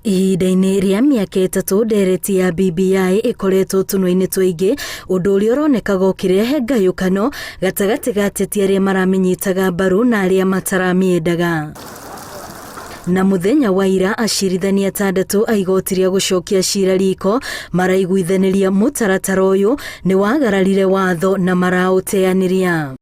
Ihinda-inĩ rĩa mĩaka 3 ndereti ya BBI ĩkoretwo tũnua-inĩ twaingĩ, ũndũ ũrĩa ũronekaga ũkĩrehe ngayũkano gatagatĩ ga ateti arĩa maramĩnyitaga mbaru na arĩa mataramĩendaga. Na mũthenya wa ira acirithania atandatũ a igoti rĩa gũcokia cira riko maraiguithanĩria mũtaratara ũyũ nĩ wagararire watho na maraũteanĩria.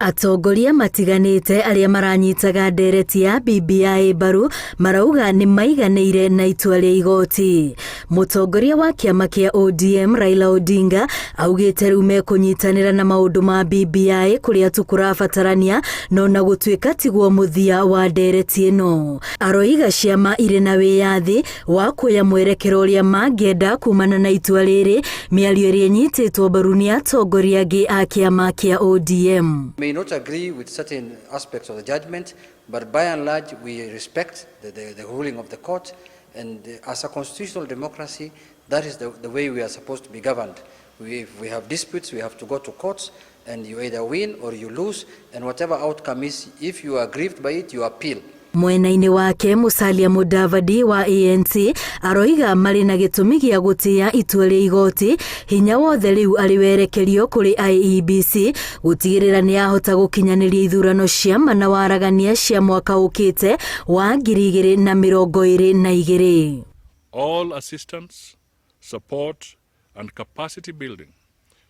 Atongoria matiganĩte arĩa maranyitaga ndereti ya BBI mbaru marauga nĩ maiganĩire na itua rĩa igoti. Mũtongoria wa kĩama kĩa ODM Raila Odinga augĩte rĩu mekũnyitanĩra na maũndũ ma BBI kũrĩa tu kũrabatarania no na gũtuĩka tiguo mũthia wa ndereti ĩno. Aroiga ciama irĩ na wĩyathi wa kuoya mwerekero ũrĩa mangĩenda kumana na itua rĩrĩ, mĩario ĩrĩa ĩnyitĩtwo mbaru nĩ atongoria angĩ a kĩama kĩa ODM. May not agree with certain aspects of the judgment, but by and large we respect the ruling of the court, and as a constitutional democracy, that is the way we are supposed to be governed. If we have disputes, we have to go to courts, and you either win or you lose, and whatever outcome is, if you are aggrieved by it, you appeal. Mwena-inĩ wake Musalia Mudavadi wa ANC aroiga marĩ na gĩtũmi gĩa gũtĩĩa itua rĩa igoti, hinya wothe rĩu arĩ werekerio kũrĩ IEBC gũtigĩrĩra nĩ yahota gũkinyanĩria ithurano cia ma na waragania cia mwaka ũkĩte wa 2022. All assistance, support and capacity building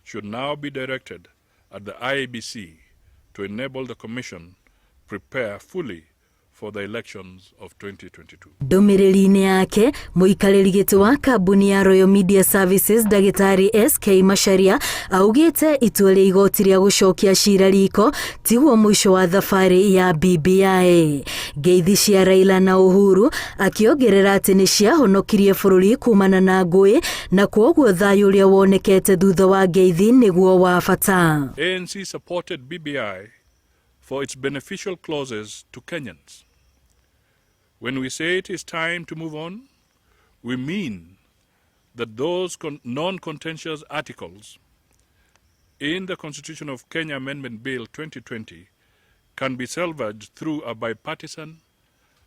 should now be directed at the IEBC to enable the Commission prepare fully for the elections of 2022. Ndũmĩrĩri-inĩ yake, mũikarĩri gĩtĩ wa kambuni ya Royal Media Services ndagĩtarĩ SK Macharia augĩte itua rĩa igoti rĩa gũcokia cira riko tiguo mũico wa thabarĩ ya BBI. Ngeithi cia Raila na Uhuru akĩongerera atĩ nĩ ciahonokirie bũrũri kumana na ngũĩ na kwoguo thayũ ũrĩa wonekete thutha wa ngeithi nĩguo wa bata. ANC supported BBI for its beneficial clauses to Kenyans. When we say it is time to move on, we mean that those non-contentious articles in the Constitution of Kenya Amendment Bill 2020 can be salvaged through a bipartisan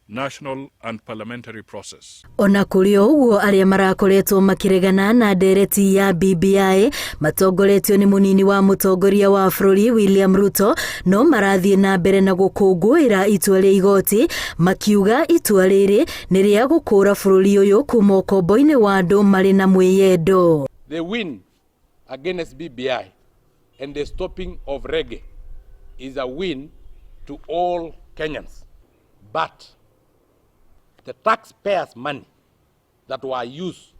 national and parliamentary process. Ona kũrĩ o ũguo, arĩa marakoretwo makĩregana na ndereti ya BBI matongoretio nĩ mũnini wa mũtongoria wa bũrũri William Ruto no marathiĩ na mbere na gũkũngũĩra itua rĩa igoti, makiuga itua rĩrĩ nĩ rĩa gũkũra bũrũri ũyũ kuma ũkombo-inĩ wa andũ marĩ na mwĩyendo. The win against BBI and the stopping of reggae is a win to all Kenyans. But the taxpayers' money that were used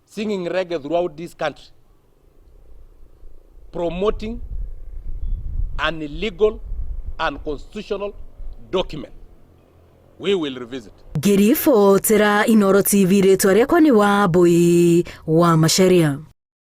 singing reggae throughout this country, promoting an illegal, unconstitutional document, we will revisit. Ngĩribotera Inoro TV, rĩtwa rĩakwa nĩ Wambui wa Macharia.